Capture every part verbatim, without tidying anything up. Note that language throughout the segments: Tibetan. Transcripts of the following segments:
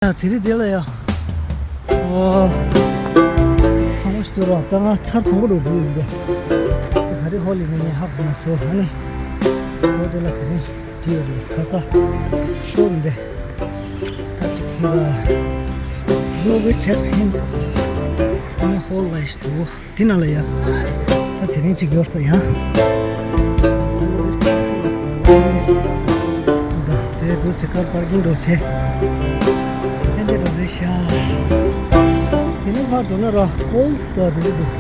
ཡ་དེ་རིང་དེ་ལ་ཡ། ཨོ། ཧང་མོ་ཞིག་འདུག་ར། ད་ང་ཚར་དང་པོ་རུ་འགྲོ་ཡིན་པས། དེ་ག་རེ་ཧོ་ལི་ནས་ངས་ཧ་གོ་མ་སོང་། ཨ་ནི། ཨོ་དེ་ལ་དེ་རིང་དེ་ཡོད་རེད། ཁ་ས་ཤོར་འདི། ད་ཅིག་ཟིན་པ། ལོ་བེ་ཆེ་ཧིན། ཨ་ནི་ཧོ་ལ་ཡིས་འདུག་དེ་ནང་ལ་ཡ། ད་དེ་རིང་ཅིག་ཡོད་ས་ཡ། ད་དེ་འདུག་ཚེ་ཀར་པར་ཀིང་འགྲོ་ཆེ། ཧེ་འདི་ར་རེ་ཤ། དེ་ནས་ཕར་འགྲོ་ན་ར་ཀོལ་སི་ལ་རེ་འདུག་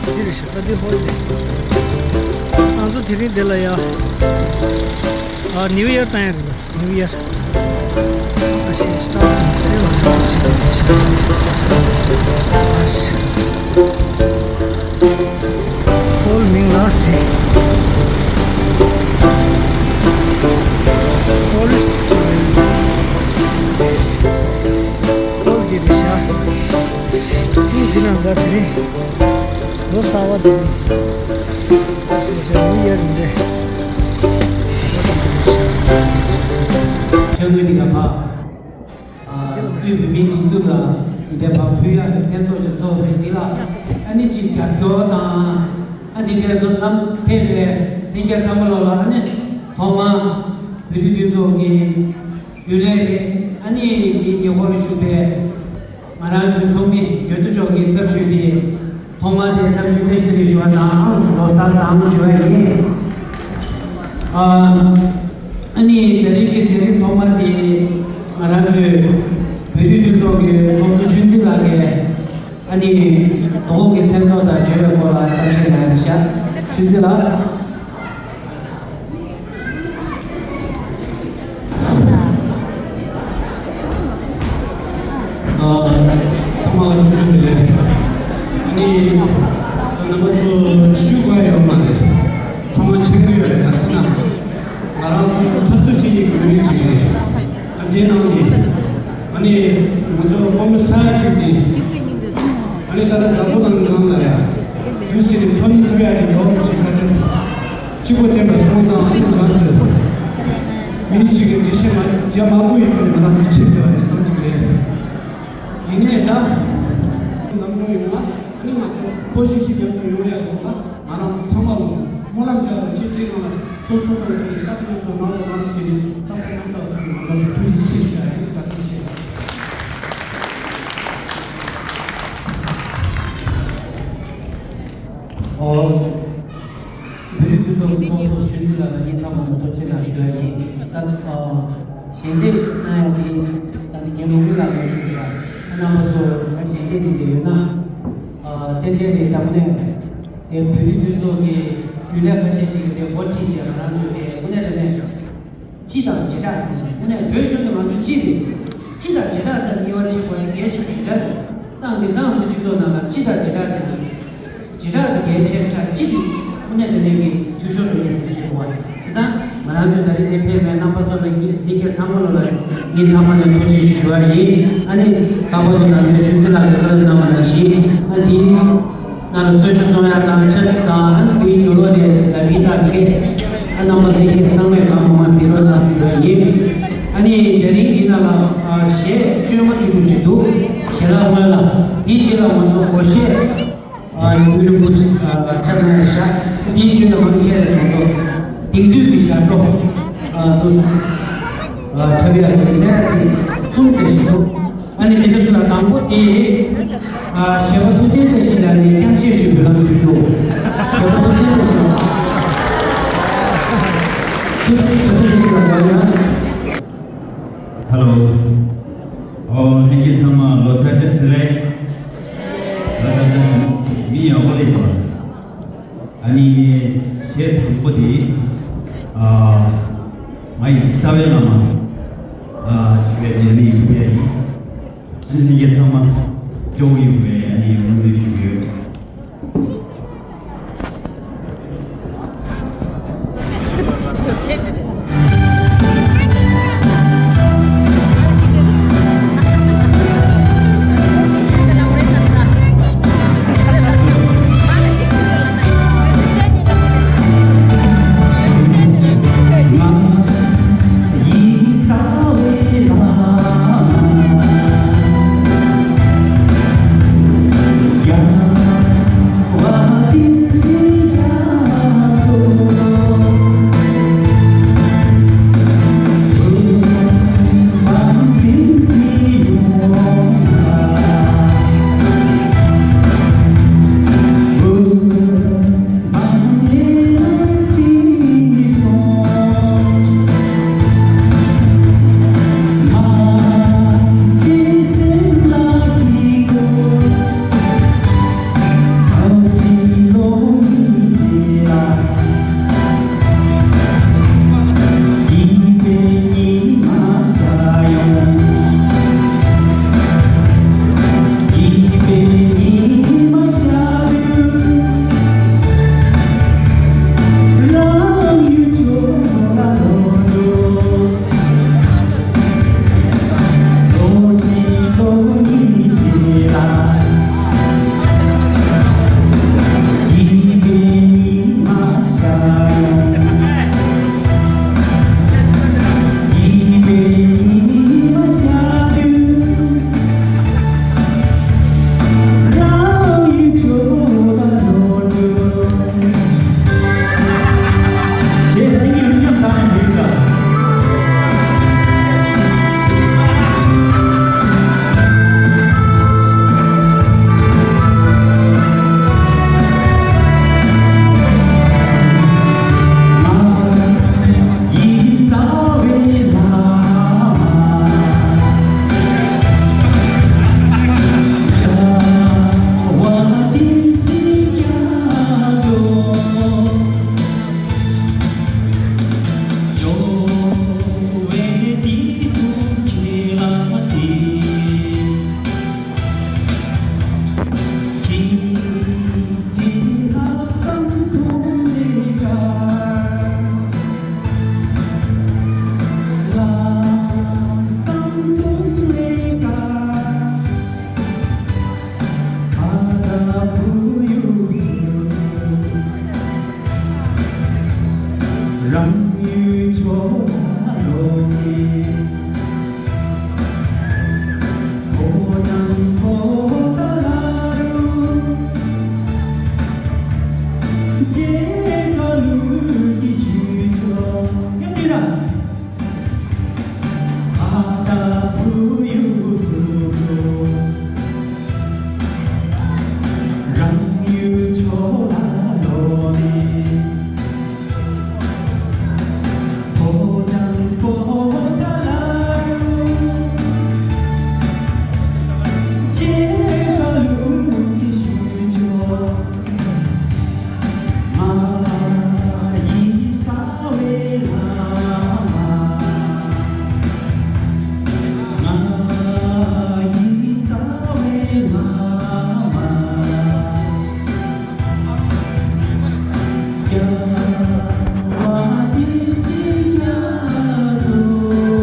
འདི་རེད་ཤག་ད་འདི་ཧོལ་ལི་ཌེ། ང་ཚོ་དེ་རིང་འདི་ལ་ཡ། ཨ་ནིའུ་ཡར་བཏང་ཡ་རེད་ལ། ནིའུ་ཡར། ཨ་ཤི་སི་ཊར་ཊིང་ཏེ་ལ་ཡ་ཞིག་རེད་ཤག་ཨ་ཤི། ཧོལ་མིང་ལ་དེ། ཧོལ་སི་ཧོལ་གྱི་རེད་ཤག་ཨིན་འདི་ནང་ལ་དེ་རིང་། ལོ་གསར་པ་འདི་ནི། ཞེས་བྱ་ནིའུ་ཡར་འདི། ཆོས་ངོས་འདི་ག་ཕ། ཨ་དབུས་བོད་མིའི་སྒྲིག་འཛུགས་ལ་འདི་འདྲའི་ཕ་ཕུལ་ཡག་གི་མཚན་ཚོགས་ཅིག་ཚོགས་རེད། འདི་ལ་ཨ་ནི་ཅིག་རྒྱབ་སྐྱོར་དང་། ཨ་འདི་འདྲའི་མདོར་ན་ཕེབས་པའི་ལྷན་རྒྱས་ཚང་མ་ལོ་ལ་ཨ་ནི་ཐོག་མ་བོད་རིགས་མཐུན་ཚོགས་ཀྱི་རྒྱུན་ལས་རེད། ཨ་ནི་འདིའི་ཉེ་འཁོར་བཞུགས་པའི། ང་རང་ཚོའི་ཚོགས་མི་ཡོད་དོ་ཅོག་གི་ཚབ་ཞུས་ཏེ། ཐོག་མར་དེ་འཚམས་འདྲི་བཀྲ་ཤིས་བདེ་ལེགས་ཞུ་བ་དང་ལོ་གསར་བཟང་ཞུ་བ་ཡིན། ཨ་ཨ་ནི་ད་རིང་གི་མཛད་རིམ་ཐོག་མ་དེ་ང་རང་ཚོའི་བོད་རིགས་མཐུན་ཚོགས་ཀྱི་ཚོགས་གཙོ་ཆོས་འཛིན་ལགས་ཀྱིས་ཨ་ནི་དོ་དགོང་གི་མཚན་ཚོགས་དང་འབྲེལ་བའི་སྐོར་ལ་གཏམ་བཤད་གནང་ཡ་རེད་ཤག་ཆོས་འཛིན་ལགས། ཚང་མ་ལ་སྐུ་ཁམས་བདེ་ལེགས། ཨ་ནི་རྣམ་པ་ཚོ་ཞུ་དགོས་ཡོད་མ་རེད། ཚང་མ་མཁྱེན་གྱི་ཡོད་རེད། ག་རེ་ཟེར་ན་ང་རང་ཚོ་འཐབ་རྩོད་བྱེད་ཀྱི་མི་རིགས་ཅིག་རེད། ཨ་དེའི་ནང་ནས། ཨ་ནི་ང་ཚོ་དཔའ་མོ་ས་ཡ་དྲུག་གི། ཨ་ནི་ད་ལྟ་བདག་པོ་དང་ནང་ལ་ཡ། ཡུལ་ཕྱིར་འཚོ་སྣོན་ཐུབ་ཡ་གི་འགྲོ་བ་ཞིག་ག་ཚོད་གཅིག་པོ་བསྟན་པ་སོང་དང་། ཨ་ནི་ང་རང་ཚོས་མི་གཅིག་གི་འགྲེལ་བཤད་མ་རྒྱ་མ་དགོས་ཡོད་པ་ནི་ང་རང་ཚོ་ཆེད་དུ་ཨ་ནི་གཏམ་གཅིག་རེད། ཡིན་ནའི་ད་ལམ་ལྷོང་ཡོང་བ། ཨ་ནི་ང་ཚོ་ཕོ་ཤི་ཤི་རྒྱབ་ཏུ་ཡོང་ཡ་ཡོང་བ། ང་རང་ཚོ་ཚང་མ་ལོ་སྨོན་ལམ་རྒྱག་རོགས་བྱེད། དེ་ནང་ལ་སོ་སོ་སོ་རེ་ཤ་ཁྲག་མཉམ་དུ་མང་རུ་མང་སུ་བྱས་ནས་ལྷ་ས་མཉམ་དུ་ཐོན་ནས་ང་ཚོ་ཐུགས་རྗེ་ཆེ་ཞུ་ཡ་ཡིན། བཀའ་དྲིན་ཆེ། ཨོ། བོད་རིགས་མཐུན་ཚོགས་ཀྱི་ཚོགས་གཙོ་ཆོས་འཛིན་ལགས་ལ་སྙིང་ཐག་པ་ནས་ཐུགས་རྗེ་ཆེ་གནང་ཞུ་ཡ་ཡིན། ད་ཨ་ཞལ་འདེབས་གནང་ཡ་དེ་ད་ནི་རྒན་ལོ་ཀུན་ལགས་ཀྱིས་ཞུས་ཤག་རྣམ་པ་ཚོ་ད་ཞལ་འདེབས་དེ་འདྲ་ཡོད་ན། ཨ་ཏན་ཏན་རེད། ད་དངོས་གནས་དེ་བོད་རིགས་མཐུན་ཚོགས་ཀྱི་རྒྱུན་ལས་ཁ་ཤས་ཅིག་གིས་དེ་འགོ་ཁྲིད་བྱས། ང་རང་ཚོ་དེ་དངོས་གནས་དྲང་གནས་སྤྱི་དང་བྱེ་བྲག་ཟེར་ནས། དངོས་གནས་བོད་གཞུང་དུ་ང་ཚོ་གཅིག་རེད། སྤྱི་དང་བྱེ་བྲག་ཟེར་གཉིས་པ་ཕྱེ་དགོས་ཡ་གལ་ཆེན་པོ་ཞེ་དྲག་རེད། ཏང་དེང་སང་ང་ཚོ་སྤྱི་ཚོགས་ནང་ལ་སྤྱི་དང་བྱེ་བྲག་ཟེར་ནས། བྱེ་བྲག་དེ་གལ་ཆེ་ཆགས། སྤྱི་དེ་དངོས་གནས་དྲང་གནས་ཀྱི་འཐུས་ཤོར་འགྲོ་ངེས་ཟེར་བྱེད་དགོས་པ། དེ་ལྟར་ང་རང་ཚོའི་ད་རེས་འདིར་ཕེབས་པའི་རྣམ་པ་ཚོ་ལ་ཡིན། ལྷན་རྒྱས་ཚང་མ་ལོ་ལ་སྙིང་ཐག་པ་ནས་ཐུགས་རྗེ་ཆེ་ཞུ་བ་ཡིན། ཨ་ནི་ལྷག་པར་དུ་ནམ་རྒྱུན་ཆོས་འཛིན་ལགས་ཀྱིས་བཀའ་སློབ་གནང་བ་ནང་བཞིན། ཨ་དེའི་ནང་ལ་གསོལ་ཇ་བཙོང་ཡ་དང་ཕྱག་དང་། ཨ་ནི་དེའི་མྱུར་བ་དེ་ལ་མི་དང་དེ་གས། ཨ་རྣམ་པ་ལྷན་རྒྱས་ཚང་མས་གང་མང་མང་གཟིགས་རོགས་གནང་ཞུ་བ་ཡིན། ཨ་ནི་དེ་རིང་འདི་ནང་ལ་ཨ་གཞས་བཅོས་མ་བཅུ་དྲུག་ཅིག་འདུག་གཞས་ལ་སྔོན་ལ་དེའི་རྗེས་ལ་ང་ཚོ་སྒོར་གཞས་ཨ་ཡོང་རིམ་པ་ཅིག་ཨ་འཁྲབ་གནང་ཡ་ཤག་དེའི་རྗེས་ལ་ང་ཚོ་ཆེད་ལས་ང་ཚོ་དེང་དུས་ཀྱི་ཞབས་བྲོ་ཨ་འདུག་ཨ་འཁྲབ་ཡ་གི་རྩེད་ཡ་ཅིག་གསུམ་རྩེ་བཞིན་འདུག་ཨ་ནི་དེ་འདྲ་སུ་ལ་དང་པོ་དེ། ཨ་གཞས་པ་ཐུབ་བསྟན་བཀྲ་ཤིས་ལགས་ནས་རྐྱང་གཞས་ཞུ་འབུལ་ལམ་ཞུ་རྒྱུ། གཞས་པ་ཐུབ་བསྟན་བཀྲ་ཤིས་ལགས། ཐུབ་བསྟན་བཀྲ་ཤིས་ལགས་ལ་ཡང་། ཧེ་ལོ། ཨོ་ལྷན་རྒྱས་ཚང་མ་ལོ་གསར་བཀྲ་ཤིས་བདེ་ལེགས། ལོ་གསར་བཀྲ་ཤིས། མི་ཡག་པོ་ལེགས་པ། ཨ་ནི་གཞས་དང་པོ་དེ་ཨ་ང་ཡི་རྩ་བའི་བླ་མ་ཨ་ཞུ་བའི་རྗེས་ལ་ཡིན་ཕེ་ཡིན། ཨ་ནི་ལྷན་རྒྱས་ཚང་མ་སྐྱོ་བོ་ཡིན་པའི་ཨ་ནི་སྨོན་འདུན་ཞུ་གི་ཡོད། རང་ཡུལ་ཕྱོགས་ལ་ལོག་སྟེ། ཕོ་བྲང་པོ་ཏ་ལ་རུ། མཇལ་ཁ་ལུགས་ཀྱིས་ཞུས་ཆོག་ཉམས་ལྡན་ར། ཨ་ད་བུ་ཡུག་ཐུ་བུ། རང་ཡུལ་ཕྱོགས་ལ་ལོག་ནས། ཕོ་བྲང་པོ་ཏ་ལ་རུ། མཇལ་ཁ་ལུགས་ཀྱིས་ཞུས་ཆོག་ང་ཡི་རྩ་བའི་བླ་མ། ང་ཡི་རྩ་བའི་བླ་མ། རྒྱལ་བ་བདེ་སྐྱིད་རྒྱ་མཚོ། ཐུགས་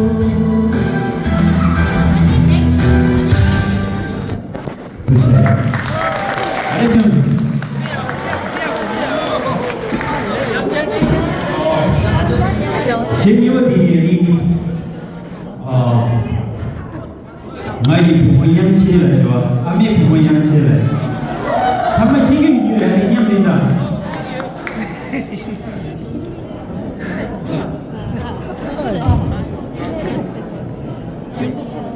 རྗེ་ཆེ། ཨ་རེ་ཅང་ཟིན། གཞས་གཉིས་པ་འདི་ཡིན། ཨ། ང་ཡི་བུ་མོ་དབྱངས་ཅན་ལགས་ཞུ་བ། ཨ་མའི་བུ་མོ་དབྱངས་ཅན་ལགས། ཚང་མ་ཤེས་ཀྱི་མི་འདུག་ཡ་ནི་མཉམ་ལེན་དང་། ཐུགས་རྗེ་ཆེ། Thank you།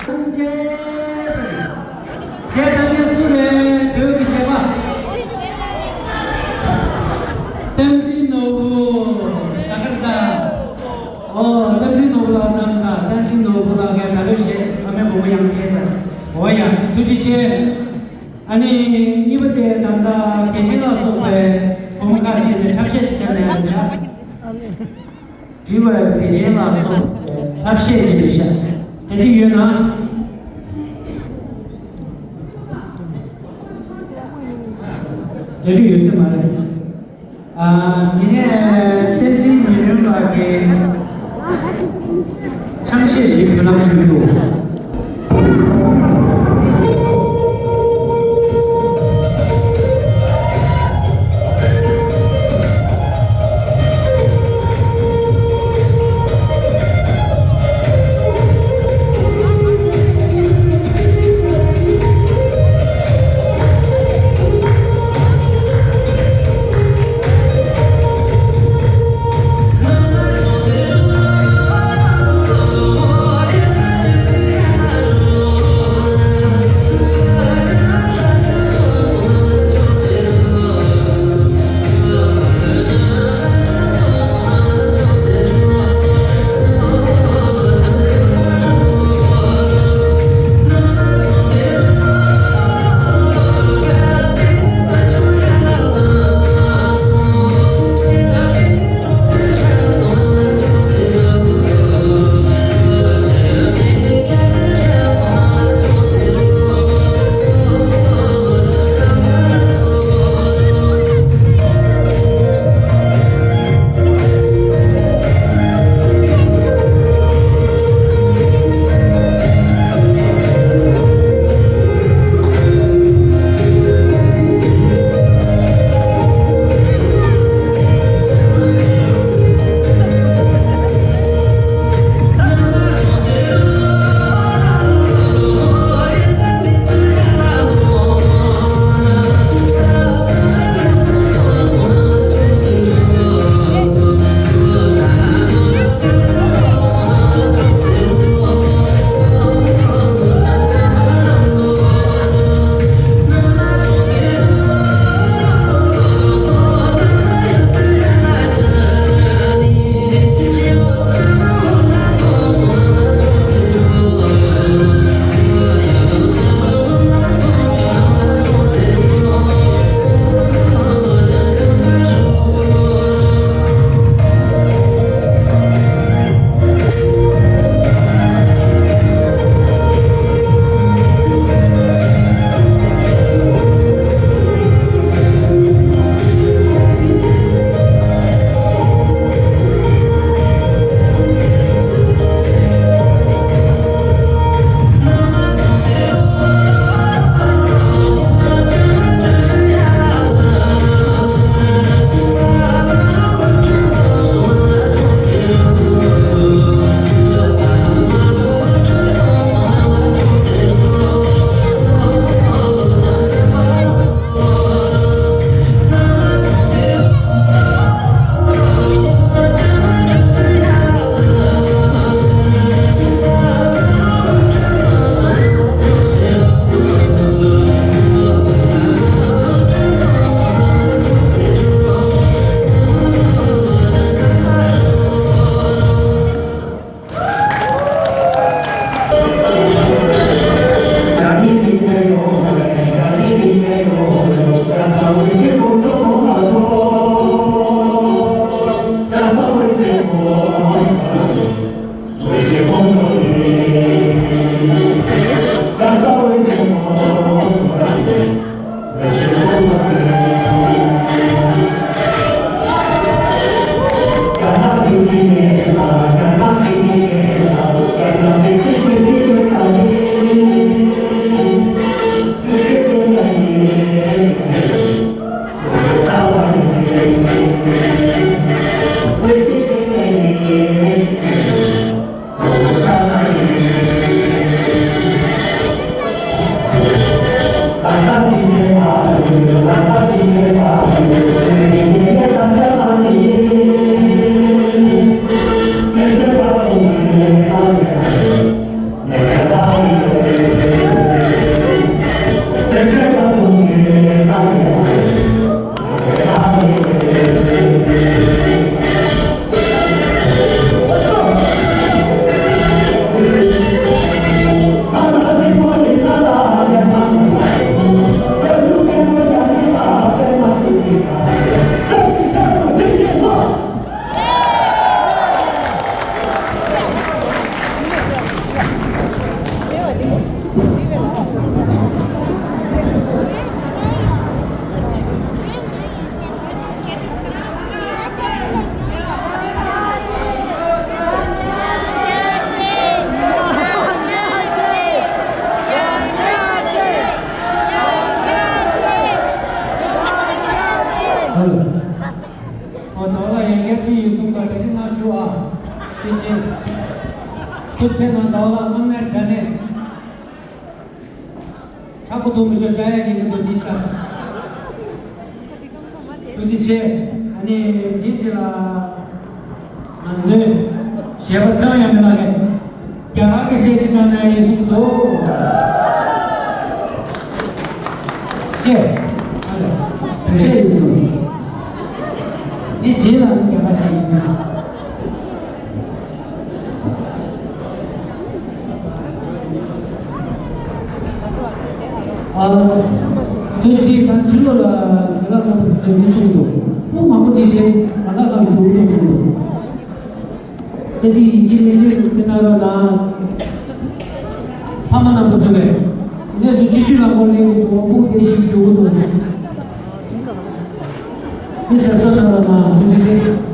སངས་རྒྱས་ཟེར། རྗེས་ད་ནི་སུ་རེད། བོད་ཀྱི་གཞས་པ། བསྟན་འཛིན་ནོར་བུ། ད་གར་ད། ཨོ། རྟ་མགྲིན་ནོར་བུ་ལགས་གནང་དང་། རྟ་མགྲིན་ནོར་བུ་ལགས་ཀྱིས་ད་ལོ་བཞེས། ཨ་མའི་བུ་མོ་ཡང་བྱས་ཟེར། འོ་ཡ། ཐུགས་རྗེ་ཆེ། ཨ་ནི་གཉིས་པ་དེ་ད་ལྟ་བདེ་ཆེན་ལ་སོགས་པའི་བུ་མོ་ཁག་ཅིག་ནས་འཁྲབ་གཞས་ཅིག་བརྒྱབ་ནས་ཡང་བྱ། འདྲི་བའི་བདེ་ཆེན་ལ་སོགས་པའི་འཁྲབ་གཞས་ཅིག་རེད་ཤག། གྲ་སྒྲིག་ཡོད་ན། གྲ་སྒྲིག་ཡོད་ས་མ་རེད། ཨ། དེ་ནས་བསྟན་འཛིན་ཉི་སྒྲོན་ལགས་ཀྱིས་ཆང་གཞས་ཤིག་བུ་ལམ་ཞུ་རྒྱུ། ཐུགས་རྗེ་གནང་། ཟླ་བ་ལགས། དམངས་གནས་དྲ་གནས། ཁྲ་པོ་དུ་མི་ཤོ་བྱ་ཡ་གི་ངི་དུ་དི་ས། ཐུགས་རྗེ་ཆེ། ཨ་ནི་དེའི་རྗེས་ལ་ང་ཚོའི་གཞས་པ་ཚང་ཡང་མི་ལ་རེད། རྒྱ་གར་གྱི་གཞས་ཅིག་བཏང་ན་ཡིན་གསུངས་འདུག། ཅེས། ཨ་ལས། བོད་གཞས་ཡིན་གསུངས། དེ་རྗེས་ལ་རྒྱ་གར་གཞས་ཡིན་གསུངས། ཨ། དུས་སྲིད་དང་ཇུ་ལོ་ལ་དེ་ལ་རྣམ་པ་ཚོས་འདི་གསུངས་འདུག། ཕོ་མང་པོ་ཅིག་དེ་ང་ལ་ལ་འགྱུར་འགྲོ་གསུངས་འདུག། དེ་དུས་ཡིན་གཅིག་མིན་གཅིག་དེ་ན་རོ་ན། ཕ་མ་རྣམ་པ་ཚོ་ལས། དེ་ནས་དུ་ཅི་ཅི་ལ་མོ་ལེ་ཡོད་དུ་འོ་པུ་དེ་ཞིག་འགྱུར་འགྲོ་ཟེར། མི་ཟེར་ཚོ་ན་རོ་ན་དུ་ཅི་ཟེར།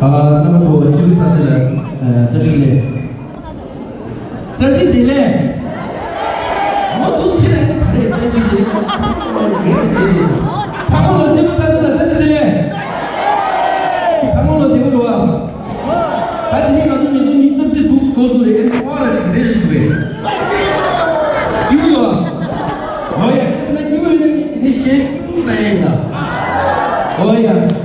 ཨ། རྣམ་པ་ཚོ་ཕྱི་ལུགས་ས་ཆ་ལ་བཀྲ་ཤིས་བདེ་ལེགས། བཀྲ་ཤིས་བདེ་ལེགས། འོ་འདུག་ཕྱི་ལ་ག་རེ་བཀྲ་ཤིས་བདེ་ལེགས། ངས་བྱས་ཏེ། ཚང་མ་ལོ་ཕྱི་ལུགས་ས་ཆ་ལ་བཀྲ་ཤིས་བདེ་ལེགས། ཚང་མ་ལོ་བདེ་པོ་འགྲོ་བ། ད་དེ་ནས་ང་ཚོ་མི་ཚོ་མི་ཙམ་ཞིག་འདུག་སྐོར་འདུག་རེད། ཨེ་ཁོ་ལ་ཞིག་རེད་ཞུ་རེད། སྐྱིད་པོ་འདུག་ཨ། འོ་ཡ། ཁྱེད་ཚོ་ན་སྐྱིད་པོ་ཡོད་ན་ངས་དེ་ནས་གཞས་སྐྱིད་པོ་ཞིག་བཏང་ཡ་ཡིན་ད། འོ་ཡ།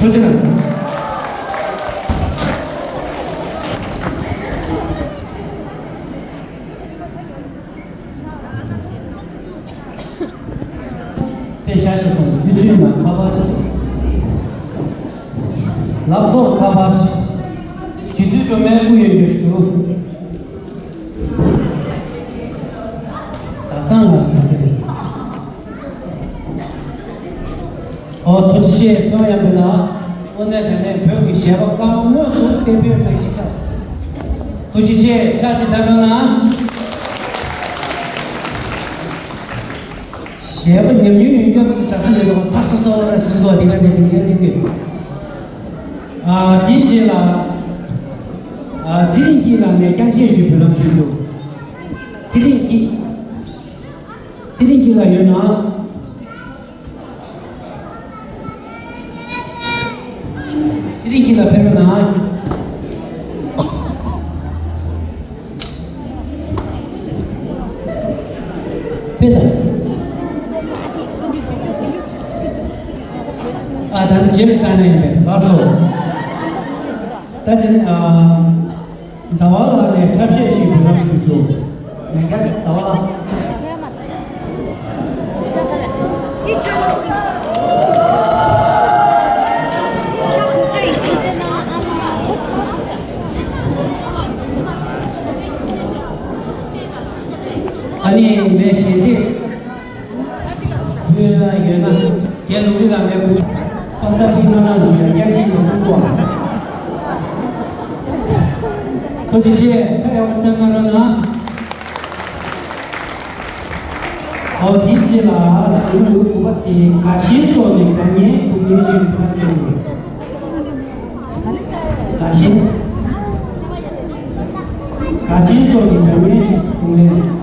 ཐུགས་རྗེ་གནང་། དཔེ་ཤ་ཤ་སོང་། འདི་སྲིད་ན་ཁ་པར་ཆེ། ལབ་ཐོག་ཁ་པར་ཆེ། རྗེ་བཙུན་སྒྲོལ་མའི་སྐུ་ཡོད་རྒྱུ་ཞིག་འདུག། ད་སང་ལ་མི་ཟེར། ཨོ་ཐུགས་རྗེ་ཆེ། ཚེ་དབང་ཡབ་སྲས་ལགས། དངོས་གནས་དྲང་གནས་བོད་ཀྱི་གཞས་པ་སྐར་མ་དངོས་སུ་བསྟན་འཕེལ་གནང་ཞིག་ཆགས་སོང་། ཐུགས་རྗེ་ཆེ། ཕྱག་ཅིག་བརྡབ་གནང་ན། གཞས་པ་ཉམས་མྱོང་ཡོད་མཁན་ཚོ་གྲྭ་ས་ནས་ཡོང་བ་ཚ་ས་ས་བ་ར་ཟིན་ཐོག་དེ་ག་ནས་སྡིངས་ཆ་སླེབས་དུས། ཨ་དེའི་རྗེས་ལ། ཨ་ཚེ་རིང་སྐྱིད་ལགས་ནས་རྐྱང་ཆད་ཞུས་བུ་ལམ་ཞུ་རྒྱུ། ཚེ་རིང་སྐྱིད། ཚེ་རིང་སྐྱིད་ལགས་ཡོད་ན། ཚེ་རིང་སྐྱིད་ལགས་ཕེབས་རོགས་གནང་། ཕེབས་དང་། ཨ་ད་ནི་རྗེས་ལ་བལྟས་ན་ཡིན་པས། ལགས་སོ། ད་ཅི་ནི་ཨ། ཟླ་བ་ལགས་ནས་འཁྲབ་གཞས་ཤིག་འབུལ་ལམ་ཞུ་རྒྱུ། ལས་ཀ་ཟླ་བ་ལགས། ཨ་ནི་ངས་གཞས་འདི། བོད་ལ་ཡོད་ན། རྒན་ལུང་རིགས་ལ་མེད་དགོས། པ་ས་པི་ང་རང་ཞུ་ཡ་སྐྱ་ཆེན་གྱི་གསུང་གོ། ཐུགས་རྗེ་ཆེ། ཕྱག་ཡག་པོ་གནང་རོགས་གནང་། ཨོ་དེའི་རྗེས་ལ་ཟིན་ལུགས་དགུ་པ་དེ་དགའ་ཞེན་སོགས་ཀྱི་དགྲ་གཉེན་སྡུག་བསྔལ་ཞིག་ཏུ་བྱུང་། དགའ་ཞེན། དགའ་ཞེན་སོགས་ཀྱི་དགྲ་གཉེན་སྡུག་བསྔལ།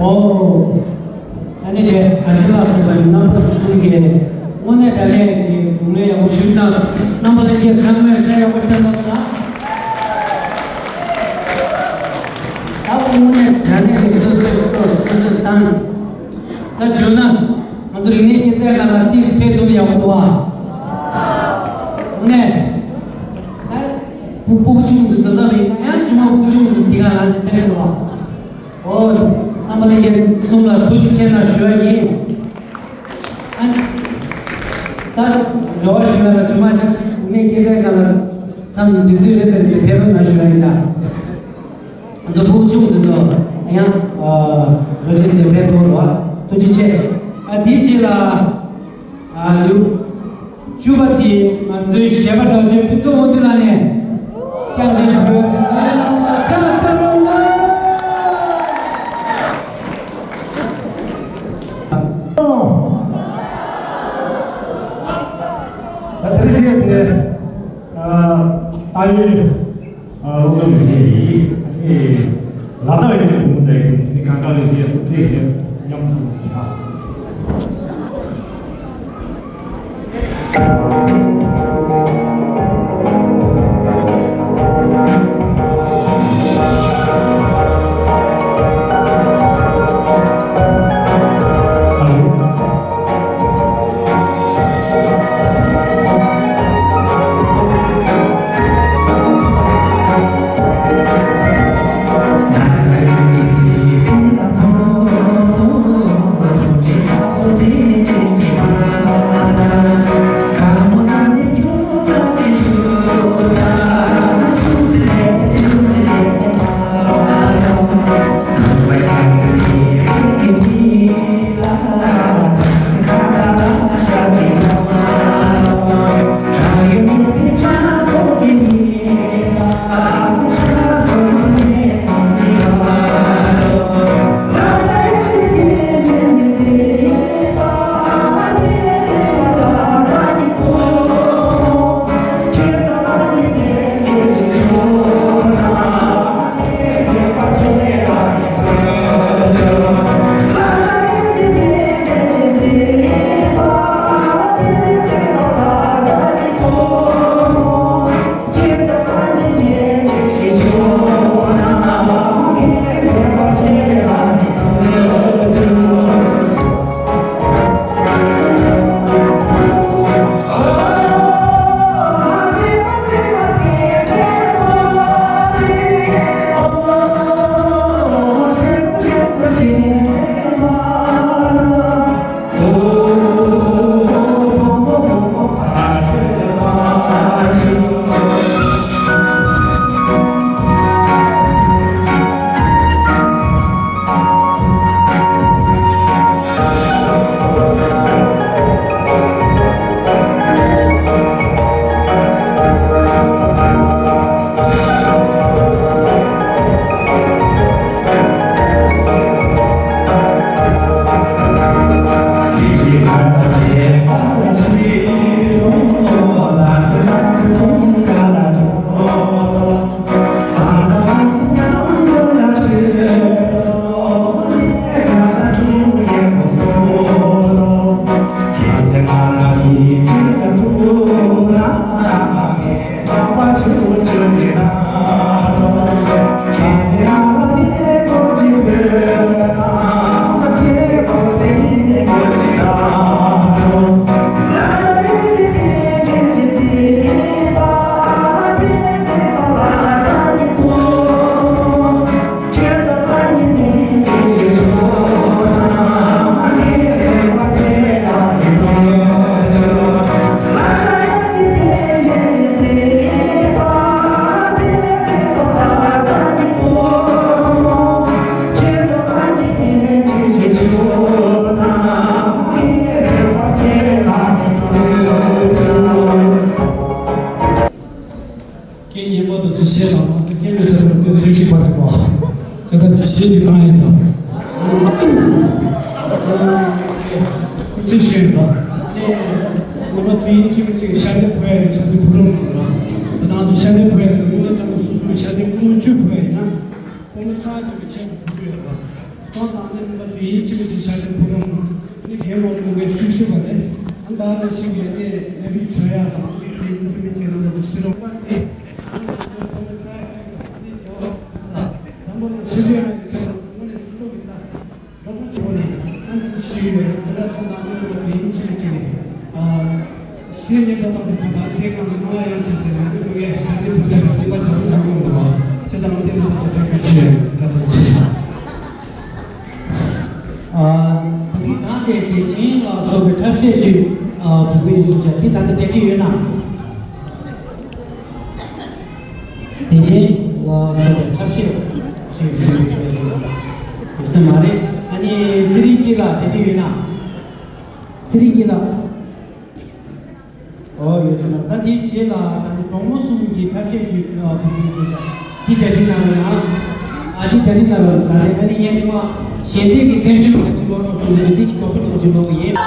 ཨོ། ཨ་ནི་དེ་ཨ་ཅེ་ལགས་གསུངས་པ་ཡིན། རྣམ་པ་གསུམ་གྱིས་དངོས་གནས་དྲང་གནས་ཀྱི་སྒྲུང་ལས་ཡག་པོ་ཞུས་གནང་སོང་། རྣམ་པ་ལྷན་རྒྱས་ཚང་མས་ཆ་ཡག་པོ་བསྟན་གནང་སོང་། ད་དངོས་གནས་དྲང་གནས་ཀྱི་སོ་སོའི་སྐུ་སོ་སོས་བཏང་། ད་བརྗོད་ན་ང་ཚོ་རིག་གནས་སྐྱེད་ཚལ་ནང་ལ་ཏིས་ཕེབས་ཐུབ་ན་ཡག་པོ་འདུག་ཨ། དངོས་གནས། ད་ཕྲུ་གུ་ཆུང་དུས་ཚོད་ལ་ཡིན་ན་ཡང་ཇི་མ་ཕྲུ་གུ་ཆུང་དུས་དེ་ག་ལ་ཅིག་བསྟན་འདུག་ཨ། ཨོ། རྣམ་པ་ལྷན་རྒྱས་གསུམ་ལ་ཐུགས་རྗེ་ཆེ་གནང་ཞུ་བ་ཡིན། ཨ་ནི། ད་རེ་བ་ཞུ་ཡ་ལ་ཇི་མ་ཅིག་ནས་སྐྱེད་ཚལ་སྒང་ལ་མཚམས་དུས་ཚོད་རེ་ཟེར་ཟེར་ཕེབས་རོགས་གནང་ཞུ་ཡ་ཡིན་ད། ང་ཚོ་ཕྲུ་གུ་ཆུང་དུས་ཚོད་ཡང་རོ་ཆེན་དེ་ཕེབས་ཐུབ་རོགས་ཐུགས་རྗེ་ཆེ། ཨ་དེའི་རྗེས་ལ། ཨ་ལུག་བཅུ་པ་དེ་ང་ཚོའི་གཞས་པ་དྲག་ཅན་ཕུན་ཚོགས་དབང་འདུས་ལགས་ནས་སྐྱབས་བཅོལ་ཞུ་དགོས། ཕྱག་སྟོན་རོགས་གནང་། ད་དེ་རིང་གཞས་དེ་ཨ་ད་ཡོད། ཨ་སློབ་གསོ་གི་གཞས་ཡིན། ཨེ་ལ་དྭགས་ཡོད་ཀྱི་བུ་མོ་ཚོས་ནི་གང་ག་གི་གཞས་སློབ་གྲྭའི་གཞས་མཉམ་དུ་གཞས་ཨ། རྐྱེན་ངན་པ་དང་ཚུལ་ཤེས་དང་ང་ཚོ་སྐྱེ་མེད་ས་དང་དེ་ཚུལ་གཅིག་པ་རེད་དོ། དེ་ལྟར་ཅི་ཤེས་ཀྱི་གང་ཡིན་དང་། ཁུ་ཚུལ་ཤེས་དང་། ནས་ང་ཚོ་ཡིན་གཅིག་མིན་གཅིག་ཤ་འདེབས་ཕོ་ཡ་ཡིན་ཤ་འདེབས་ཕོ་རོང་ཡིན་ལ། ད་ང་ཚོ་ཤ་འདེབས་ཕོ་ཡ་ཡིན་ལ་ང་ཚོ་སོ་སོའི་ཤ་འདེབས་ཕོ་རོང་བཅུ་ཕོ་ཡ་ཡིན་ན། ཁོང་ཚོ་ཆ་འགྲིག་པའི་ཆེད་དུ་ཕུལ་ཡོད་པ། ཁོང་དང་ནི་ནུས་པ་དུས་ཡུན་ཕྱིན་པའི་ཆ་ནས་ཕུལ་རུང་ནི་རྒན་མོ་ནི་མི་འགའ་ཤུགས་ཆེ་བ་རེད། ཨ་ད་ནི་ཞིག་ཡོད་ནི་ནད་པའི་ཆོས་ཡ་དང་དེ་ཡུན་ཕྱིན་པའི་ཆེད་དུ་སི་རོ་པ་དེ། ཨ་ནི་ཁོང་ཚོ་ས་ཡ་ཁྲིད་དང་ནི་རྒྱལ་བ་ས་འཛམ་བུ་གླིང་ཕྱི་རྒྱལ་ཡ་ཡི་ཆེད་དུ་དངོས་གནས་སུ་གཏོགས་ཀྱི་ད། རོགས་པ་ཆེན་པོ་ནས་ཨ་ནི་ཞུས་ཡོད། དེ་ལ་སོང་ཙང་ཨ་ནི་བ་དེ་ཡིན་ཕྱིན་ཅི་ནས་ཨ་ཤེས་ཉེན་པ་དང་དེ་ཚོ་དེ་གང་ནས་མ་ཡང་ཆེ་ཆེ་ནས་ཨ་ནི་ཀུན་ཡ་ཤ་དེ་བུ་ས་ཡ་དེ་བ་ཆ་བུ་གང་གང་འདུག་བ་ཆེ་དང་དེ་ནས་ད་ཐོག་ཐོག་ཤེས་ཡོད། ད་ཐོག་ཆེ། ཨ་ད་གི་གང་དེ་དེ་བཞིན་ལ་སོགས་པའི་ཐབས་ཤེས་ཤིག་ཨ་བུ་གུ་ཡིན་སོང་ཤ་དེ་ད་ལྟ་འབྲེལ་འདྲིས་ཡོད་ན། དེ་བཞིན་ལ་སོགས་པའི་ཐབས་ཤེས་ཞེས་ཞུ་ཞུ་ཡོད་ས་མ་རེད། ཨ་ནི་ཚེ་རིང་སྐྱིད་ལགས་དྲན་གྱི་ཡོད་ན། ཚེ་རིང་སྐྱིད་ལགས། ཨོ་ཡོད་ས་མ་རེད། ད་འདིའི་རྗེས་ལ་ད་ནི་གྲོགས་མོ་གསུམ་གྱི་ཐབས་ཤེས་ཞུ་ཨ་ཕུལ་ཞུ་བྱ། འདི་གྲ་སྒྲིག་གནང་རོགས་གནང་། ཨ་འདི་གྲ་སྒྲིག་གནང་རོགས། ད་རེས་ཨ་ནི་ངས་ནི་མ་ཞལ་འདེབས་ཀྱི་མཚན་ཞུ་ག་ཅི་ལོ་རོགས་གསུངས་ནས་འདི་གི་གྲོགས་པོ་དང་ཅི་ལོ་ཡིན།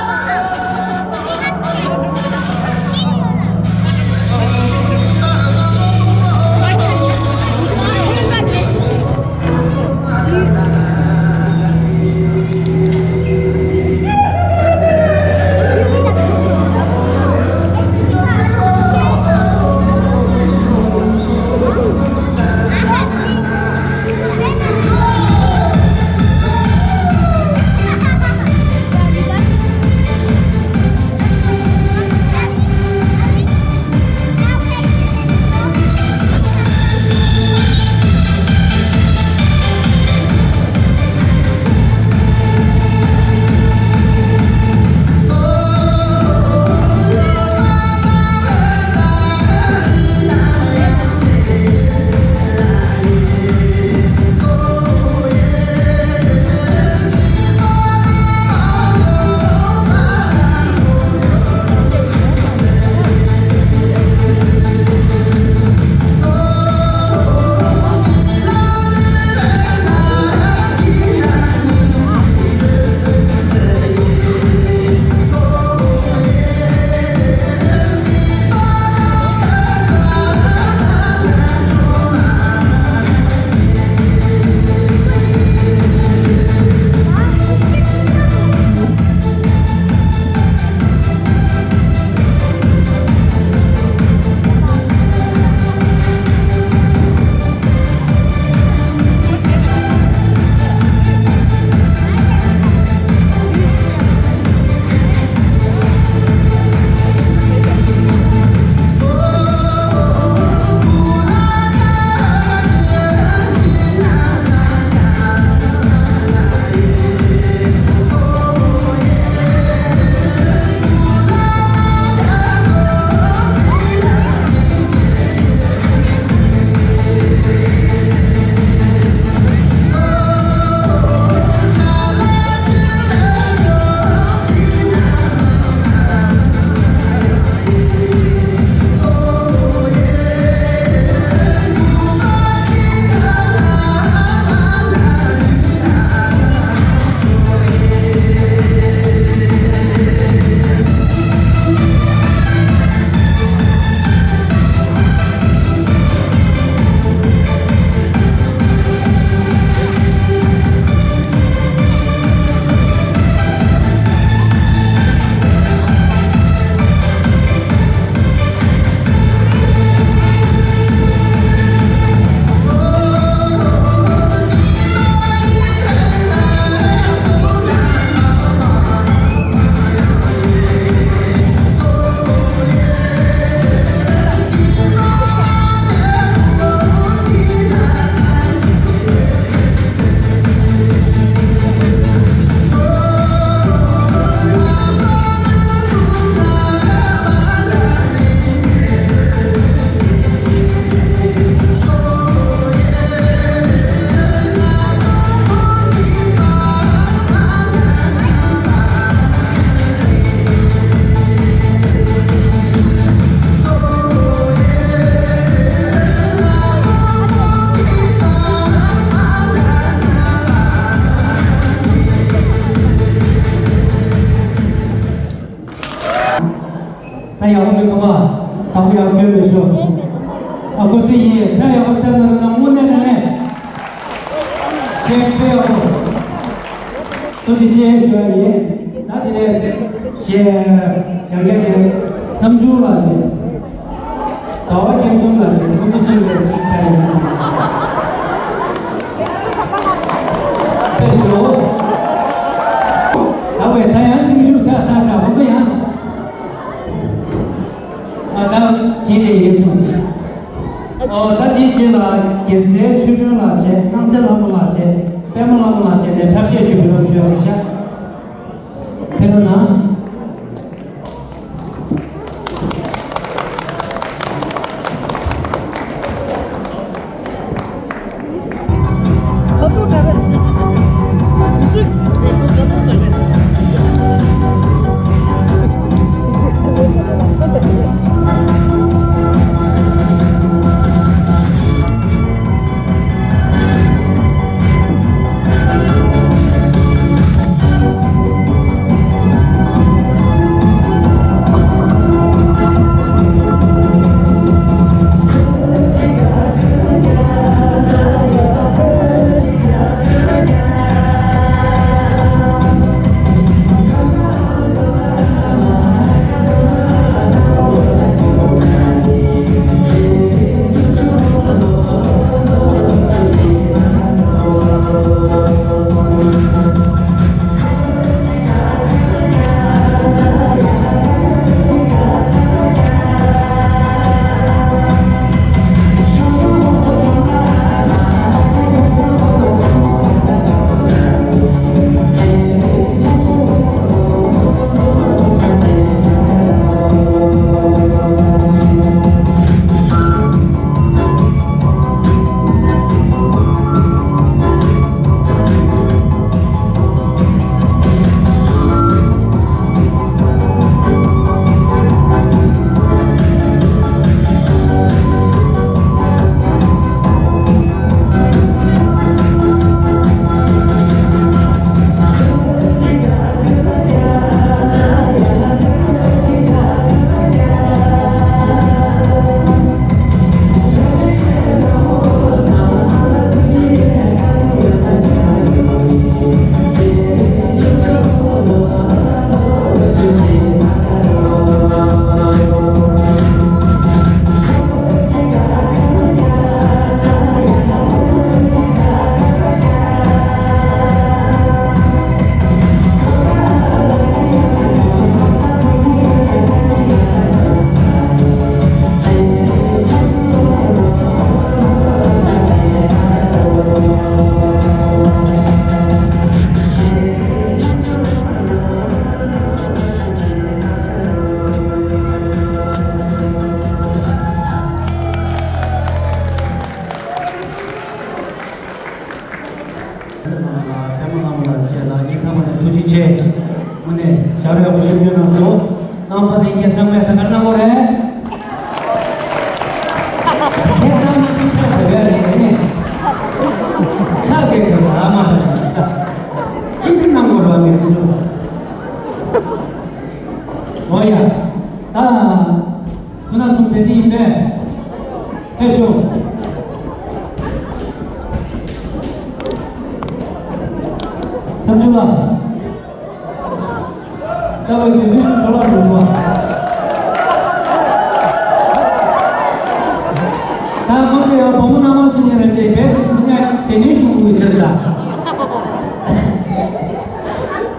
ཡག་པོ་མི་འདུག་པ། དང་པོ་ཡག་པོ་སྐྱོན་མི་ཤོར། ཨ་ཁོ་ཚོ་ཡིན་ཆ་ཡག་པོ་བསྟན་ན་རུ་ན་དངོས་གནས་དྲང་གནས་ཤེས་དཔེ་ཡག་པོ། ཐུགས་རྗེ་ཆེ་ཞུ་བ་ཡིན། ད་དེ་ནས་ཞེས་ཡང་བསྐྱར་གྱི་བསམ་འཆར་ལ་བྱེད། ཟླ་བ་རྒྱལ་འཛོམས་ལ་བྱེད། ཁོང་ཚོ་གསུམ་ལས་གཅིག་ལྟ་ཡིན་སོང་། དཔེ་ཞུ། ད་བས་ད་ཡང་སེམས་ཤུགས་ཆག་ཚར་འདྲ་ཁོང་ཚོ་ཡང་། ཨ་ད་བྱེད་དེ་ཡིན་སོང་། ཨོ་ད་དེའི་རྗེས་ལ་རྒྱལ་མཚན་ཆོས་སྒྲོན་ལགས་བྱས། སྣང་གསལ་ལྷ་མོ་ལགས་བྱས། པད་མ་ལྷ་མོ་ལགས་བྱས་ནས་འཁྲབ་གཞས་ཞུ་བའི་ལམ་ཞུ་བ་ཤག་ཕེབས་རོགས་གནང་། པད་མ་ལྷ་མོ་ལགས་བཅས་ལ་སྙིང་ཐག་པ་ནས་ཐུགས་རྗེ་ཆེ། དངོས་གནས་ཞབས་ཡག་པོ་ཞུ་རྒྱུ་གནང་སོང་། རྣམ་པ་དེ་སྐད་ཚང་མས་ད་ག་གནང་དགོས་རེད། དེ་ལྟར་ན་ཐུགས་ཆགས་དགོས་ཡ་རེད་ནས། ཆགས་དགོས་དགོས་པ་ཨ་མ་དང་ཅིག་ད། ཅི་འདི་གནང་དགོས་རེད་བ་མི་ཐུགས་ཆོག་འོ་ཡ། ད། ཁོ་ན་གསུམ་དེ་འདྲ་ཡིན་པས། ཕེབས་ཤོག་བསམ་ཆུང་ལགས། ལྟ་བ་རྒྱུ་མཚན་གྱི་འཕྲོ་བརླག་འགྲོ་བ། ད་ཁོ་ཚོ་ཡང་བུ་མོ་མནའ་མ་སུ་ཉེ་ར་ཅེ་བས་དེ་ཉ་དེ་འདྲའི་ཤུགས་མི་ཟེར་ད།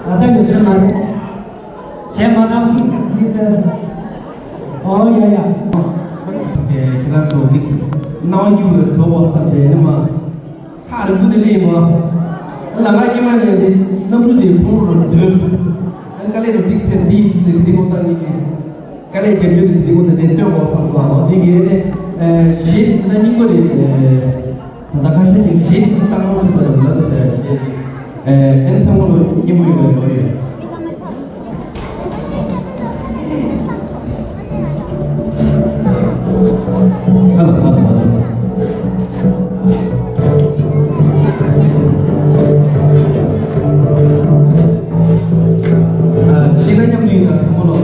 ད་ལྟ་ཡོད་ས་མ་རེད། གཞན་མ་དང་མི་ཚེ། ཨོ་ཡ་ཡ། ཁྱེད་རང་ཚོ་འདི་སྣང་བ་སྐྱིད་པོ་རེད་བཟོ་བ་བསམ་བྱས་ནི་མ། ཐག་རིང་པོ་ནས་སླེབས་ཡིན་པ། ལ་ང་སྐྱེས་མ་ནས་འདི་གནམ་གྲུ་དེ་ཁོང་རང་འདོན། ཨ་ནི་དཀའ་ལས་རུ་ཏིག་ཆེ་འདི་ཡིན་འདི་འདི་ཁོང་ཏང་ཡིན་གི། དཀའ་ལས་རྒྱབ་རྒྱུ་དེ་འདི་ཁོང་ཏང་འདི་སྟོན་དགོས་བསམ་སོང་ཨ་འདི་གས་ནས། གཞས་འདི་ཅི་ན་སྙིང་པོ་རེད། ད་ལྟ་ཁ་ཤས་ཅིག་གཞས་ཅིག་བཏང་རོགས་ཞུ་བ་རེད་ལ་ཟེར་བའི་གཞས་ཅིག་ཨེ་ཨེན་ཚང་མ་ལོ་སྙན་མོ་ཡོད་པའི་ལོ་རེད། ཧ་ལ་ཧ་ལ་ཧ་ལ། ཨ་གཞས་ལ་མཉམ་དུ་ཡིན་ན་ཚང་མ་ལོ།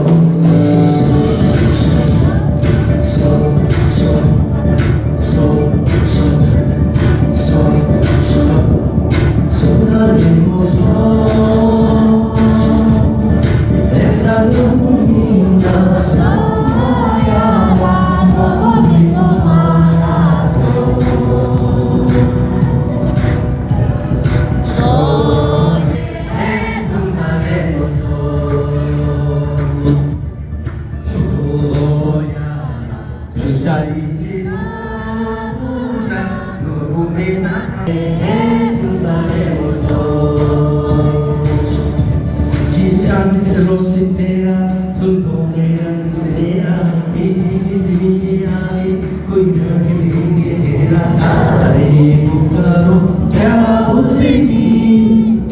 कोई ना तेरे लिए तेरा तारीफ करो, क्या उसकी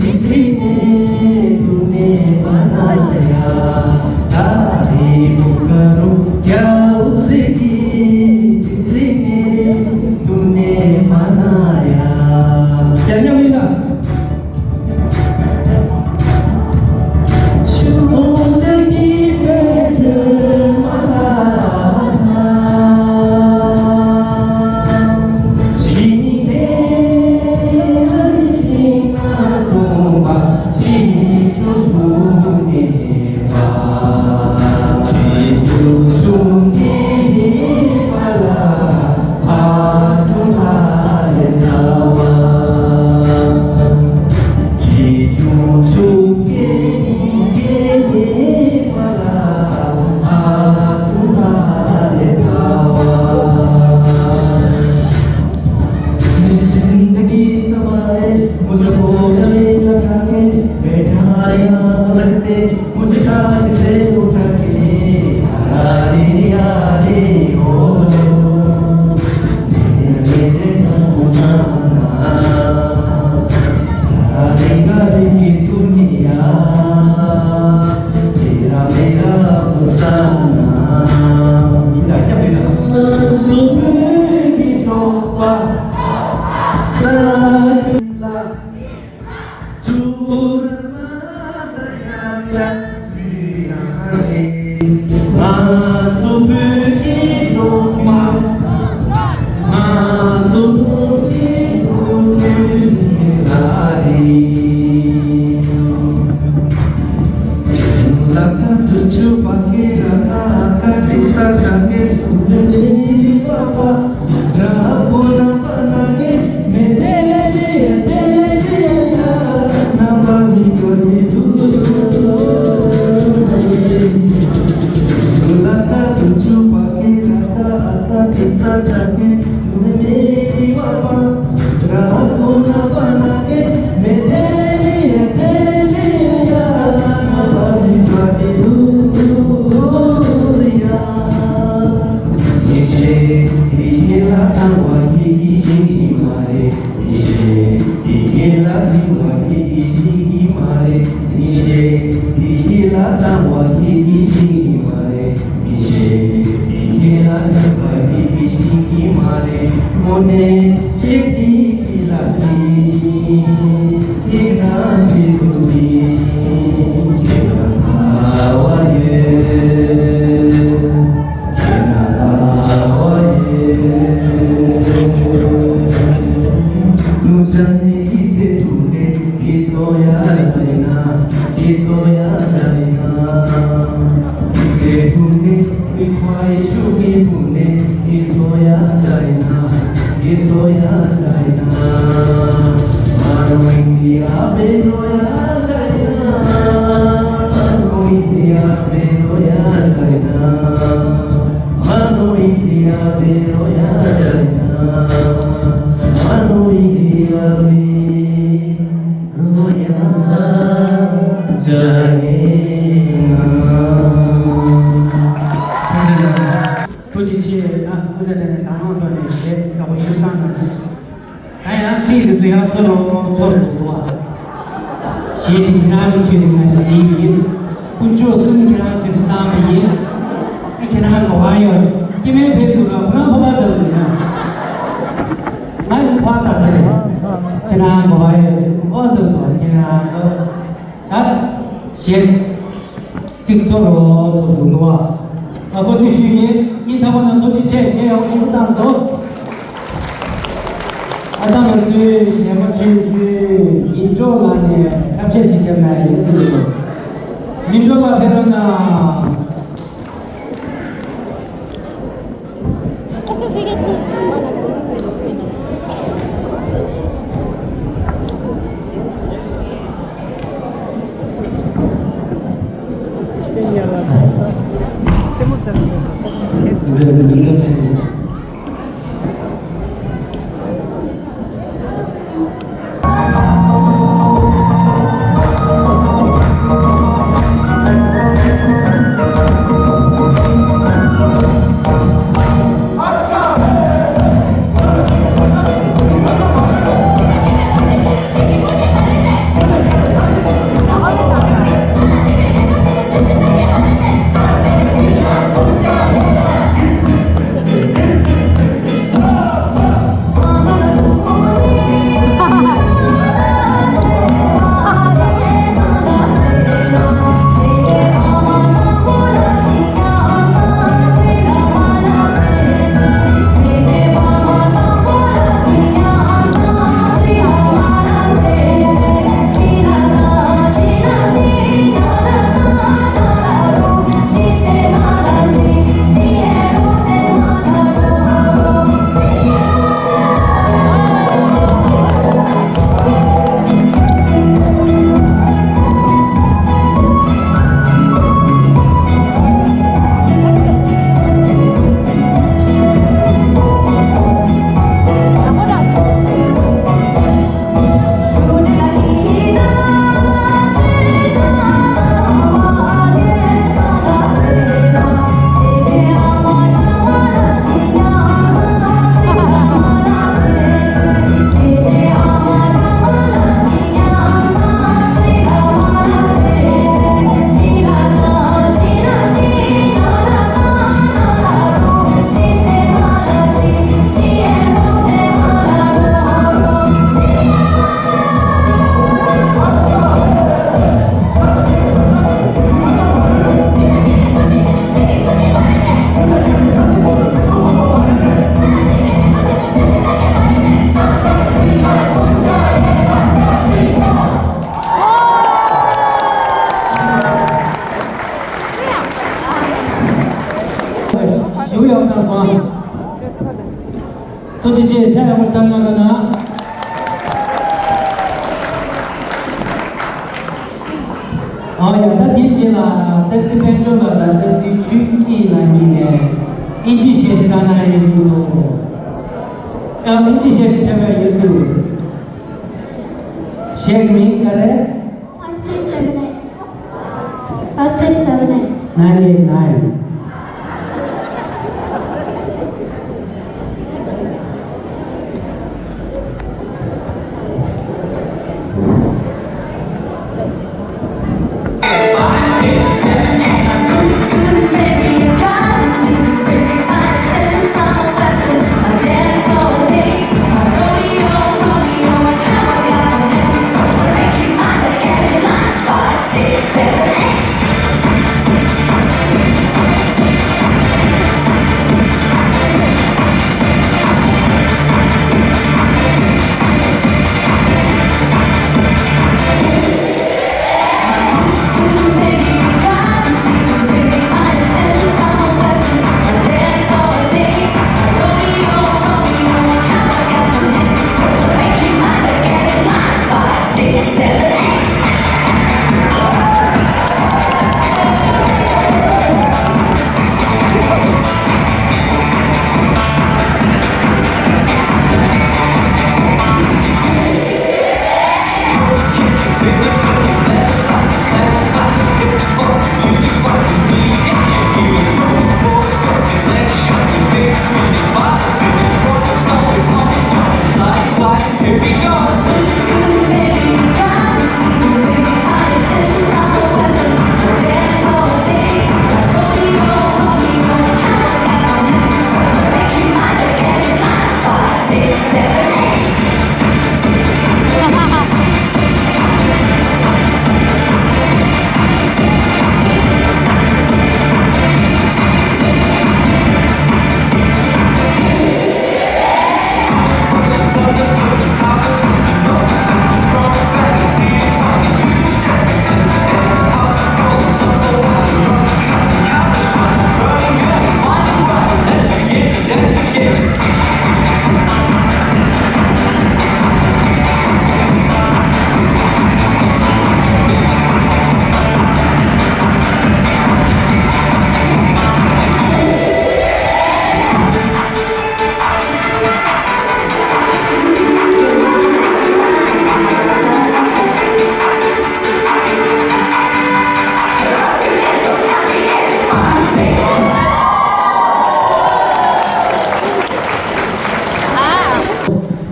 जिसने तूने बनाया। तारीफ करो, क्या उसकी जिसने तूने बनाया। क्या, क्या मिला? ཐུགས་རྗེ་ཆེ། ན་སྔོན་ལ་ནས་དང་བླངས་ཐོག་ནས་བྱས་ཡག་པོ་ཞུ་སྟངས་ནང་ཚུད། ད་ཡང་ཚིག་འདི་ཚོ་ཡང་ཚོར་རོ་ཚོར་རོ་འདུག་བ། གཞས་འདི་ཁྱེད་རང་གི་ཆེད་དུ་ང་ཞིག་བྲིས་ཡིན། དཀོན་མཆོག་གསུམ་ཁྱེད་རང་ཆེད་དུ་བཏང་བ་ཡིན། ཨ་ཁྱེད་རང་གོ་བ་ཡོད། སྐྱེ་དམན་ཕེབས་འདུག་ལ་ཁོ་རང་ཕོར་པ་བཏབ་འདུག་ན། ང་ཡི་ཕོར་པ་བཏབ་ཟེར། ཁྱེད་རང་གོ་བ་ཡོད། ཕོར་པ་བཏབ་འདུག་ཁྱེད་རང་གོ། ད་གཞས། ཚིག་ཚོར་རོ་ཚོར་འདུག་ནོ། ཨ་ཁོ་ཚོས་ཞུས་ཡིན། ཡིན་ཐབས་པ་ན་ཐུགས་རྗེ་ཆེ་ཞེས་ཡག་པོ་ཞུ་བཏང་སོང་། ཨ་ད་ང་ཚོའི་གཞས་མ་ཆོས་སྐྱོང་སྒྱིད་འཕྲོག་ལགས་ནས་འཁྲབ་གཞས་ཤིག་བརྒྱབ་ན་ཡིན་ཟེར་གྱི་འདུག་མི་འགྲོ་བ་ཕེབས་རོགས་གནང་། ཞུ་ཡག་གནང་སོང་། ཐུགས་རྗེ་ཆེ། ཆ་ཡག་པོ་ཞིག་བཏང་གནང་རོགས་གནང་། ཨ་ཡ། ད་དེའི་རྗེས་ལ་བསྟན་འཛིན་དཔལ་འབྱོར་ལགས་དང་བསྟན་འཛིན་ཆོས་སྐྱིད་ལགས་གཉིས་ནས་ཨིན་ཇིའི་གཞས་ཤིག་བཏང་གནང་ཡོད་ཟེར་འདུག་ཨ། ཨིན་ཇིའི་གཞས་ཤིག་འཁྲབ་ཡག་ཡོད་ཟེར། གཞས་ཀྱི་མིང་ག་རེ། Five, six, seven, eight. Five, six, seven, eight. Nine, eight, nine.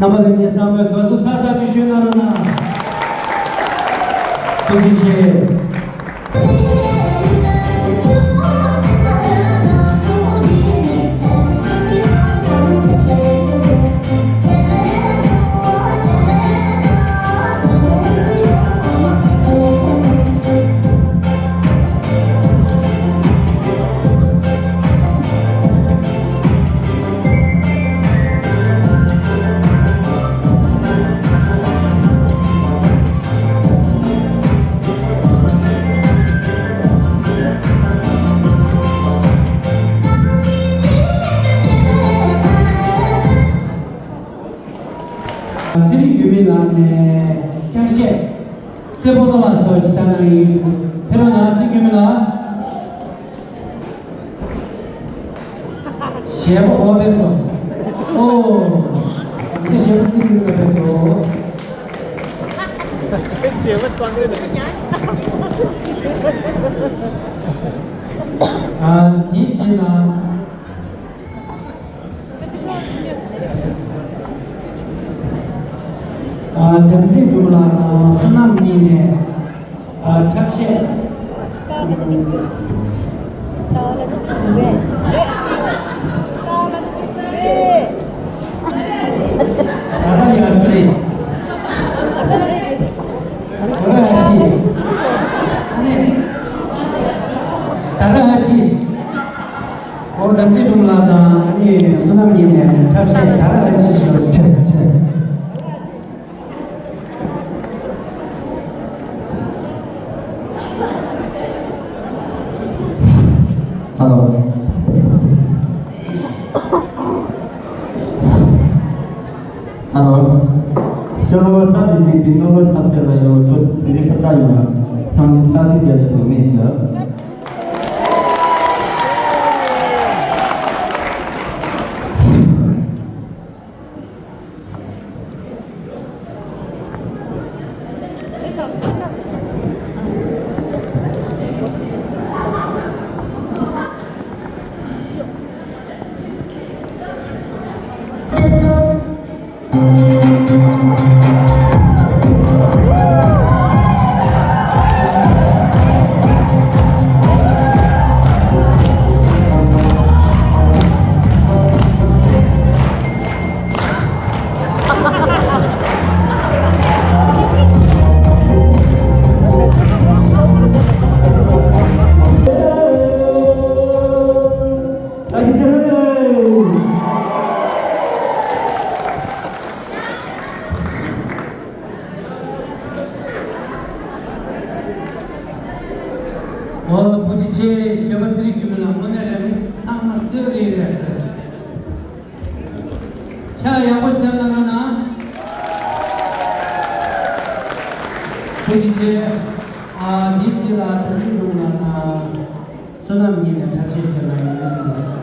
རྣམ་པ་ལྷན་རྒྱས་ཚང་མས་དགའ་བསུ་ཚ་ཐག་ཆོད་ཞུས་གནང་རོགས་གནང་། ཐུགས་རྗེ་ཆེ། ཚེ་རིང་རྒྱུད་སྨད་ལགས་ནས་ཀྱང་བཤད། རྩེ་ཕོ་ཏོ་ལགས་སོགས་ཤིག་ལྟ་གནང་ཡིན། ཕེབས་རོགས་གནང་། ཚེ་རིང་རྒྱུད་སྨད་ལགས། གཞས་པ་ཨོ་བས་སོ། ཨོ། འདི་གཞས་པ་ཚེ་རིང་རྒྱུད་སྨད་ལགས་སོ། གཞས་པ་སང་རེད། ཨ། དེའི་རྗེས་ལ། ཨ། དམ་ཚིག་སྒྲོལ་མ་ལགས་དང་བསོད་ནམས་གཉིས་ནས། ཨ། འཁྲབ་གཞས། ད་ལྟ་ཡ་སི། ད་ལྟ་ཡ་སི། ད་ལྟ་ཡ་སི། ཨོ། དམ་ཚིག་སྒྲོལ་མ་ལགས་དང་ཨ་ནི་བསོད་ནམས་གཉིས་ནས་འཁྲབ་གཞས་ད་ར་ཨ་ཅི་ཞེས་པ་ཆེ་ཆེ། ཧ་ལོ། ཨ་ལོ། ཤོ་ལོ་ས་དེ་ཅིག་པའི་ནོ་ལོ་ཚབ་ཆེ་ལ་ཡོད་ཁྱོད་ཚོ་དེ་རིང་ཕར་ལྟ་ཡོང་ན་སང་ཉིན་བཀྲ་ཤིས་བདེ་ལེགས་དང་མེད་ཞུ། ཨོ། ཐུགས་རྗེ་ཆེ། གཞས་པ་ཚེ་རིང་རྒྱུད་སྨད་ལགས་དངོས་གནས་རང་ཉིད་ཚང་མ་གསོས་རེད་རེད་ཟེར། ཕྱག་ཡག་པོ་ཞིག་འདེབས་གནང་རོགས་གནང་། ཐུགས་རྗེ་ཆེ། ཨ། དེའི་རྗེས་ལ་དམ་ཚིག་སྒྲོལ་མ་ལགས་དང་བསོད་ནམས་གཉིས་ནས་འཁྲབ་ཆས་ཞིག་གནང་ཡོད་ཟེར།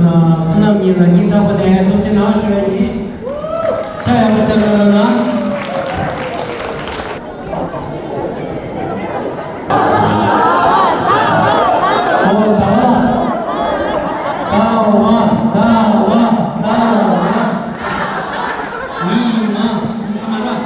བསོད་ནམས་ཉིན་ལ་སྙིང་ཐག་པ་ནས་ཐུགས་རྗེ་གནང་ཞུ་ཡ་ཡིན། ཕྱག་ཡག་པོ་བརྡབས་གནང་གནང་། ཨོ་ད་བ། ད་བ། ད་བ། ད་བ། མི་མ། མ་ར།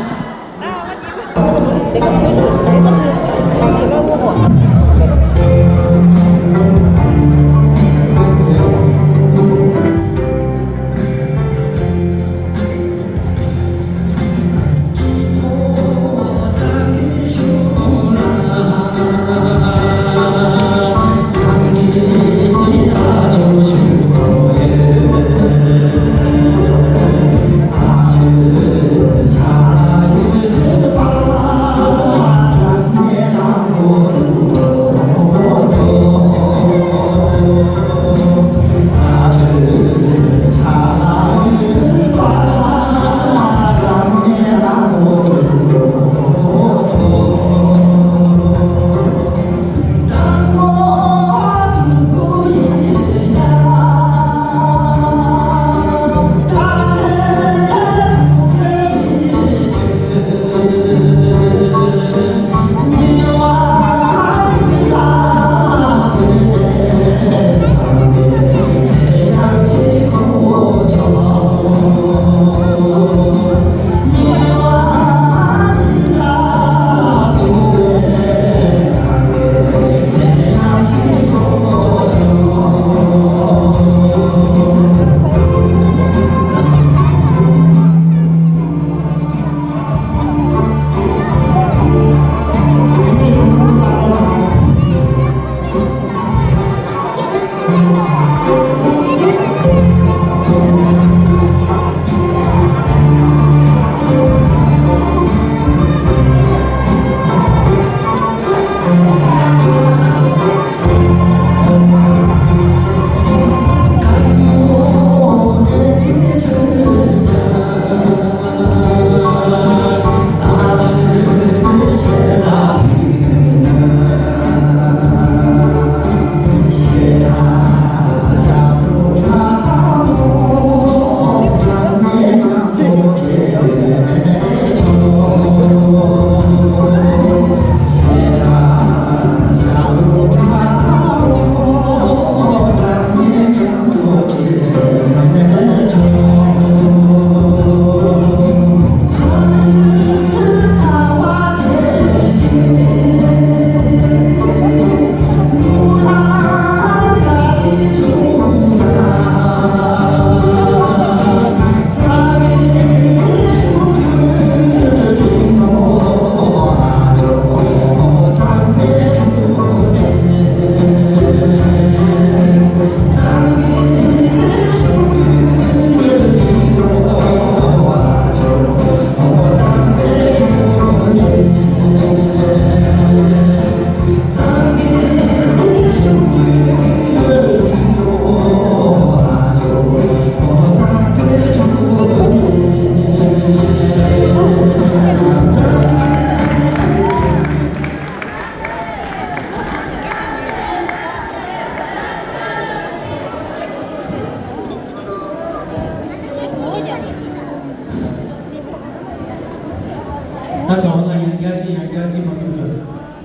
ད་དོགས་ལ་ཡང་བསྐྱར་ཅི་ཡང་བསྐྱར་ཅི་མ་གསུངས་ཤོག་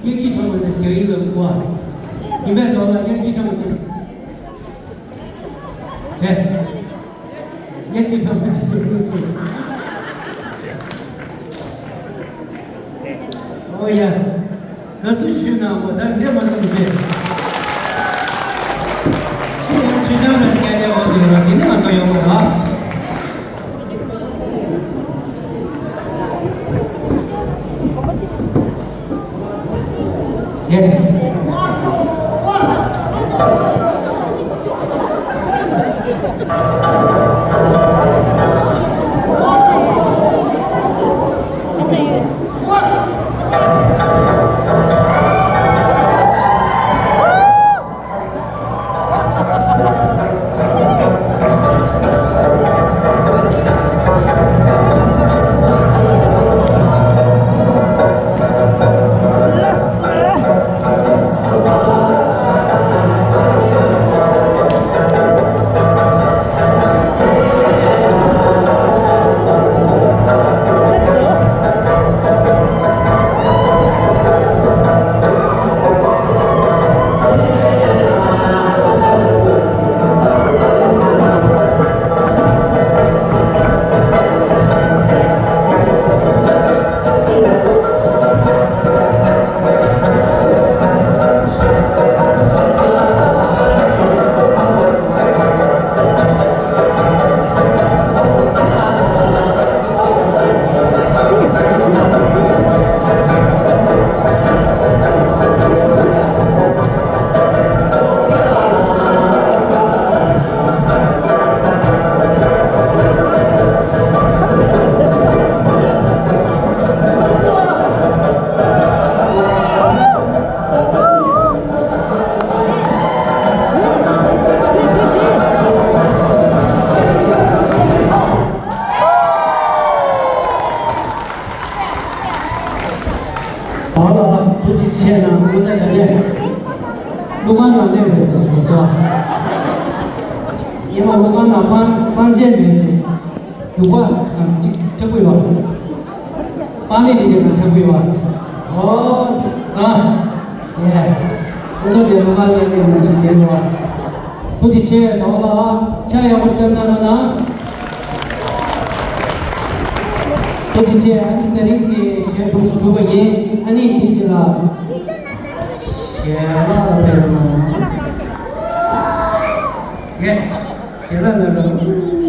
སྙིང་རྗེ་ཐོག་མ་ནས་རྒྱ་ཡིག་ལ་བསྐུར་བ། ཡིན་པས་དོགས་ལ་སྙིང་རྗེ་ཐོག་མ་ཆེ། ཨེ། སྙིང་རྗེ་ཐོག་མ་ཆེ་ཆེ་བསྐུར་སོང་། ཨོ་ཡ། དགའ་བསུ་ཞུས་གནང་གོ་ད་འདྲེ་མ་སོང་རྗེས། ཁོ་ཡང་ཆོས་ཆང་ལ་སྐད་ཆ་འོ་དེ་ར་དེ་ནས་ང་ཚོ་ཡོང་གོ་ད། ན་པང་པང་ཆེན་མེད་ཅིང་། རྒྱུག་པ་དང་གཅིག་ཁྲག་པོ་ཡོད། པང་ལེ་ལི་དེ་དང་ཁྲག་པོ་ཡོད། ཨོ། ཨ། ཡེ། ཁོ་ཚོ་དེ་མ་མ་ལེ་ལེ་ནང་ཞིག་བྱས་འགྲོ་བ། ཐུགས་རྗེ་ཆེ། ད་ལ་ཕྱག་ཡག་པོ་ཞིག་བཏབ་གནང་རོགས་གནང་། ཐུགས་རྗེ་ཆེ། ཨ་ནི་ད་རིང་གི་གཞས་འདུག་སུ་གྲུབ་པ་ཡིན། ཨ་ནི་དེ་ཅི་ལ། ཞལ་ལག་ལ་ཕེབས་རོགས་གནང་། ཡེ། ཞལ་ལག་ལ་རོགས།